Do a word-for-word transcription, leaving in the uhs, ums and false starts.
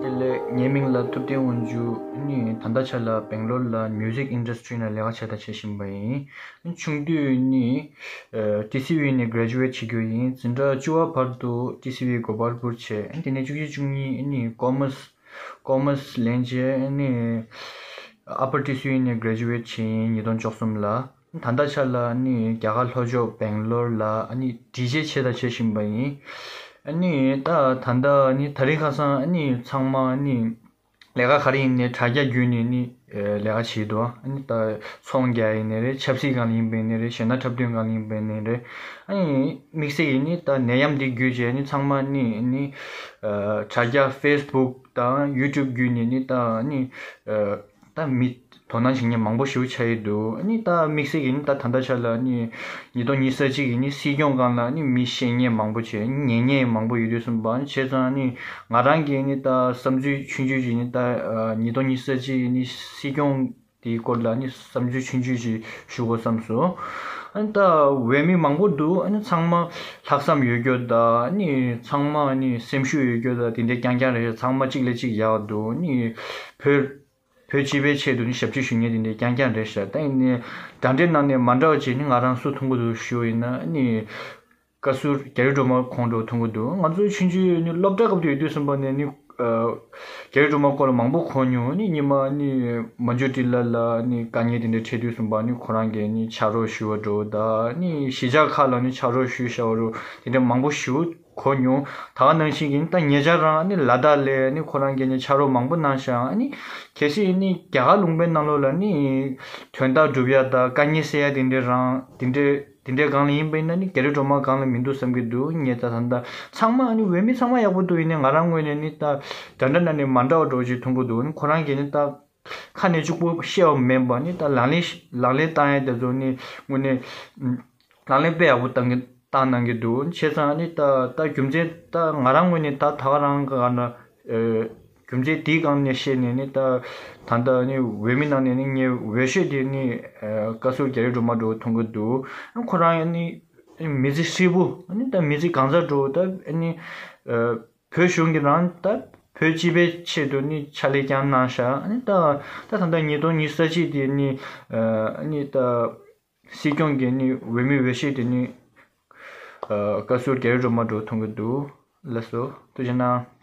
ལགས། ངའི་མིང་ལ་ཐུབ་བསྟན་དབང་ཕྱུག་ནི་ད་ལྟ་ཆ་ལ་སྦེང་ལོར་ལ་མིའུ་ཟིག་ཨིན་ཌ་སི་ཊི་རི་ནང་ལས་ཀ་བྱས་དང་བྱེད་བཞིན་པ་ཡིན། ཆུང་དུས་ནི་ཨ་ཊི་སི་ཝི་ནས་གྷ་རེ་ཇུ་ཨེཊ་བྱེད་རྒྱུ་ཡིན། འཛིན་གྲྭ་བཅུ་པ་བར་དུ་ཊི་སི་ཝི་གོ་པལ་པུར་བྱས། དེ་ནས་བཅུ་གཅིག་བཅུ་གཉིས་ནི་ཀོ་མར་སི་ཀོ་མར་སི་ལེན་བྱས་ནི་ཨ་པར་ཊི་སི་ཝི་ནས་གྷ་རེ་ཇུ་ཨེཊ་བྱས་ཡིན། ཉིས་སྟོང་བཅུ་གསུམ་ལ། ད་ལྟ་ཆ་ལ་ནི་རྒྱ་གར་ལྷོ་ཕྱོགས་སྦེང་ལོར་ལ་ནི་ཌི་ཇེ་བྱས་དང་བྱེད་བཞིན་པ་ཡིན། ནི་ད་ད་ལྟ་ནི་དེ་རིང་ཁ་སང་ནི་ཚང་མ་ནི་ལས་ཀ་ག་རེ་ཡིན་ནའི་དྲ་རྒྱ་བརྒྱུད་ནས་ནི་ལས་ཀ་བྱེད་འདུག་ནི་ད་ཚོང་རྒྱག་ཡིན་ནའི་རེད། ཆབ་སྲིད་སྒང་ལ་ཡིན་པ་ཡིན་ནའི་རེད། གཞན་དག་འཁྲབ་སྟོན་སྒང་ལ་ཡིན་པ་ཡིན་ནའི་རེད། ཨ་ནི་དམིགས་བསལ་གྱིས་ནི་ད་ནད་ཡམས་འདི་བརྒྱུད་བྱས་ནི་ཚང་མ་ནི་ནི་དྲ་རྒྱ་ཕེ་སི་བུག་དང་ཡུ་ཊུབ་བརྒྱུད་ནས་ནི་ད་ནི་ད་མི་དོ་སྣང་བྱེད་མཁན་མང་པོ་ཞིག་ཆགས་ཡོད་འདུག་ཨ་ནི་ད་དམིགས་བསལ་གྱིས་ནི་ད་ད་ལྟ་ཆ་ལ་ནི་ཉིས་སྟོང་ཉི་ཤུ་རྩ་གཅིག་གི་ནི་སྲིད་སྐྱོང་སྒང་ལ་ནི་མི་ཤེས་མཁན་མང་པོ་བྱས། ཉན་མཁན་མང་པོ་ཡོད་དུས་ཙམ་པ་ནི་བྱས་ཙང་ནི་ང་རང་གིས་ནི་ད་བསམ་ཚུལ་ཆུང་ཆུང་ཞིག་ནི་ད་ཉིས་སྟོང་ཉི་ཤུ་རྩ་གཅིག་གི་ནི་སྲིད་སྐྱོང་དེའི་སྐོར་ལ་ནི་བསམ་ཚུལ་ཆུང་ཆུང་ཞིག་ཞུ་དགོས་བསམ་སོང་། ཨ་ནི་ད་འོས་མི་མང་པོ་འདུག་ཨ་ནི་ཚང་མ་ལྷག་བསམ་ཡོད་རྒྱུ་དང་ནི་ཚང་མ་ནི་སེམས་ཤུགས་ཡོད་རྒྱུ་དང་དེ་འདྲའི་རྐྱང་རྐྱང་རེད། ཚང་མ་གཅིག་ལས་གཅིག་ཡག་འདུག་ནི་བོད་བོད་སྤྱི་པའི་ཆེད་དུ་ནི་ཞབས་ཕྱི་ཞུ་མཁན་དེ་འདྲའི་རྐྱང་རྐྱང་རེད་ཤག་ད་ཡིན་ནའི་འདྲ་འདྲའི་ནང་ནས་མ་འདྲ་བ་བྱས་ནི་ང་རང་སུ་མཐོང་གི་འདུག་ཞུ་ཡིན་ན་ནི་བཀའ་ཟུར་རྒྱ་རི་སྒྲོལ་མ་ཁོང་འདྲ་བོ་མཐོང་གི་འདུག་ང་ཚོ་ཆུང་ཆུང་ནི་སློབ་གྲྭ་སྐབས་དུ་ཡོད་དུས་ཙམ་པ་ནས་ནི་རྒྱ་རི་སྒྲོལ་མ་སྐོར་ལ་མང་པོ་གོ་མྱོང་། ནི་ཉི་མ་ནི་མ་འཇུ་ཏི་ལ་ལ་ནི་དཀའ་ངལ་དེ་འདྲ་འཕྲད་དུས་ཙམ་པ་ནི་ཁོ་རང་གིས་ནི་ཕྱག་རོགས་ཞུ་བ་འདྲ་བོ་དང་ནི་གཞིས་ཆགས་ཁག་ལ་ནི་ཕྱག་རོགས་ཞུ་བྱ་བ་རུ་དེ་འདྲ་མང་པོ་ཞིག་གོ་མྱོང་། ད་ག་ནང་བཞིན་གྱི་ད་ཉེ་ཆར་རང་ནི་ལ་དྭགས་ལ་ནི་ཁོ་རང་གིས་ནི་ཕྱག་རོགས་མང་པོ་གནང་ཤག་ཨ་ནི་གལ་སྲིད་ནི་རྒྱ་གར་ལུང་པའི་ནང་ལོགས་ལ་ནི་དོན་དག་སྒྲུབ་ཡ་དང་དཀའ་ངལ་སེལ་ཡ་དེ་འདྲའི་རང་དེ་འདྲའི་དེ་འདྲའི་སྒང་ལ་ཡིན་པ་ཡིན་ན་ནི་རྒྱ་རི་སྒྲོལ་མ་སྒང་ལ་མི་འདུག་བསམ་གྱི་འདུག་ངས་ད་ད་ད་ཚང་མ་ཨ་ནི་འོས་མི་ཚང་མ་ཡག་པོ་འདུག་ཡིན་ནའི་ང་རང་ངོས་ནས་ནི་ད་དོན་དག་ནང་ནས་མ་འདྲ་བ་འདྲ་བོ་ཅིག་མཐོང་གི་འདུག་ཨ་ནི་ཁོ་རང་གིས་ནི་ད་ཁ་ནས་གཅིག་པོ་བཤད་པ་མིན་པ་ནི་ད་ལག་ལེན་ལག་ལེན་བསྟར་ཡ་དེ་ཚོ་ནི་དངོས་གནས་ལག་ལེན་དཔེ་ཡག་པོ་བཏང་གི་བཏང་གནང་གི་འདུག་བྱས་ཙང་ནི་ད་ད་རྒྱུ་མཚན་ད་ང་རང་ངོས་ནས་ད་ད་ག་རང་ག་ན་ཨ་རྒྱུ་མཚན་དེའི་སྒང་ནས་བཤད་ནས་ནི་ད་ད་ལྟ་ནི་འོས་མི་ནང་ནས་ནི་ངའི་འོས་ཤོས་དེ་ནི་ཨ་བཀའ་ཟུར་རྒྱ་རི་སྒྲོལ་མ་འདྲ་བོ་མཐོང་གི་འདུག་ཁོ་རང་ཡང་ནི་མི་ཚེ་ཧྲིལ་པོ་ནི་ད་མི་ཚེ་གང་ཟག་འདྲ་བོ་ད་ནི་ཨ་བོད་གཞུང་གི་རང་ད་བོད་སྤྱི་པའི་ཆེད་དུ་ནི་ཕྱག་ལས་ཀྱང་གནང་ཤག་ནི་ད་ད་ད་ལྟ་ཉིས་སྟོང་ཉི་ཤུ་རྩ་གཅིག་དེ་ནི་ཨ་ནི་ད། སྲིད་སྐྱོང་གི་ནི་འོས་མི་འོས་ཤོས་དེ་ནི་ཨ་བཀའ་ཟུར་རྒྱ་རི་སྒྲོལ་མ་འདྲ་བོ་མཐོང་གི་འདུག་ལགས་སོ། ཐུགས་རྗེ་གནང་།